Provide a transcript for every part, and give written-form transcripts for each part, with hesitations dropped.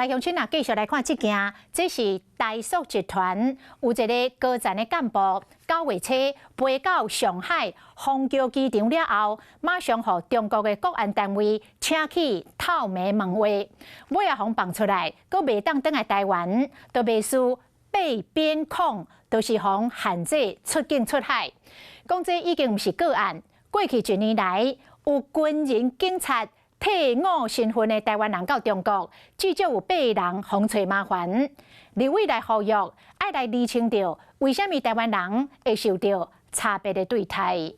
來鄉親啊，繼續來看這件，這是台塑集團有一个高層的幹部，9月初飛到上海虹橋機場了後，馬上予中國的國安單位請去透暝問話，尾仔予放出來，閣袂當轉來台灣，都袂輸被邊控，都是予限制出境出海。講這已經毋是個案，過去一年來有軍人、警察、退伍身份的台灣人到中國，至少有八人予揣麻煩。立委來呼籲，愛來釐清著為啥物台灣人會受著差別的對待。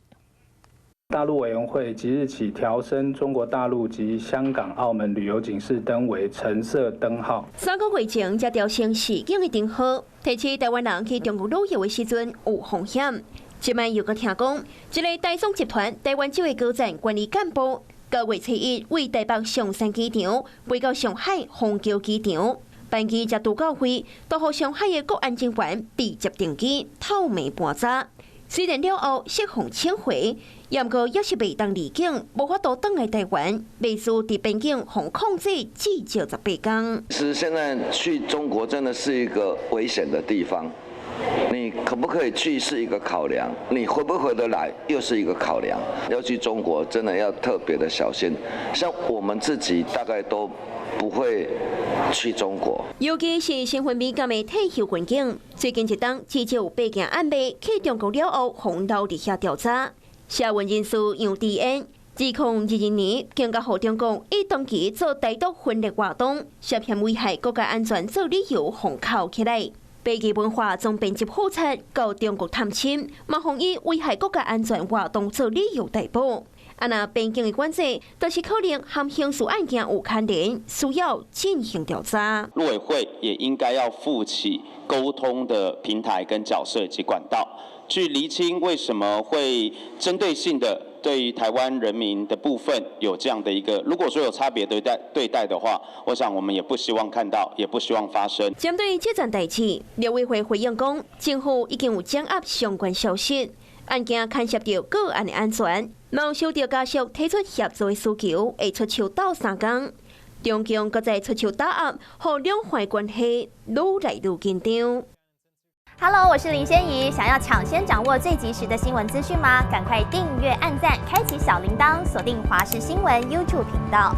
大陸委員會即日起調升中國大陸及香港、澳門旅遊警示燈為橙色燈號。3個月前才調升示警的燈號，提示台灣人去中國旅遊的時陣有風險。這擺又閣聽講，一个台塑集團台灣籍的高層管理幹部，9月初1為台北松山機場飛到上海虹橋機場，班機才拄到位，就予上海的國安人員直接定機透暝盤查。雖然了後釋放請回，毋過猶是袂當離境，無法度轉來台灣，袂輸佇邊境予控制至少18工。其實現在去中國真的是一個危險的地方，你可不可以去是一個考量，你回不回得來又是一個考量。要去中國真的要特別的小心，像我們自己大概都不會去中國。尤其是身份敏感的退休軍警，最近一冬至少有八件案例去中國了後，予留佇遐調查。社運人士楊智恩，2022年更加予中共以長期做台獨分裂活動，涉嫌危害國家安全做理由，予銬起來。白旗文化總編輯傅察到中國探親，嘛予以危害國家安全活動做理由逮捕。啊，若邊境的管制，就是可能和刑事案件有牽連，需要進行調查。陸委會也應該要負起溝通的平台跟角色及管道，去釐清為什麼會針對性的對於台灣人民的部分有這樣的一個，如果說有差別對待的話，我想我們也不希望看到，也不希望發生。針對這件代誌，陸委會回應講，政府已經有掌握相關消息，案件牽涉著個案的安全，嘛有收著家屬提出協助的需求，會出手鬥相共。中共閣再出手打壓，予兩岸關係愈來愈緊張。 Hello，我是林仙怡。想要搶先掌握最及時的新聞資訊嗎？趕快訂閱、按讚、開啟小鈴鐺，鎖定華視新聞 YouTube 頻道。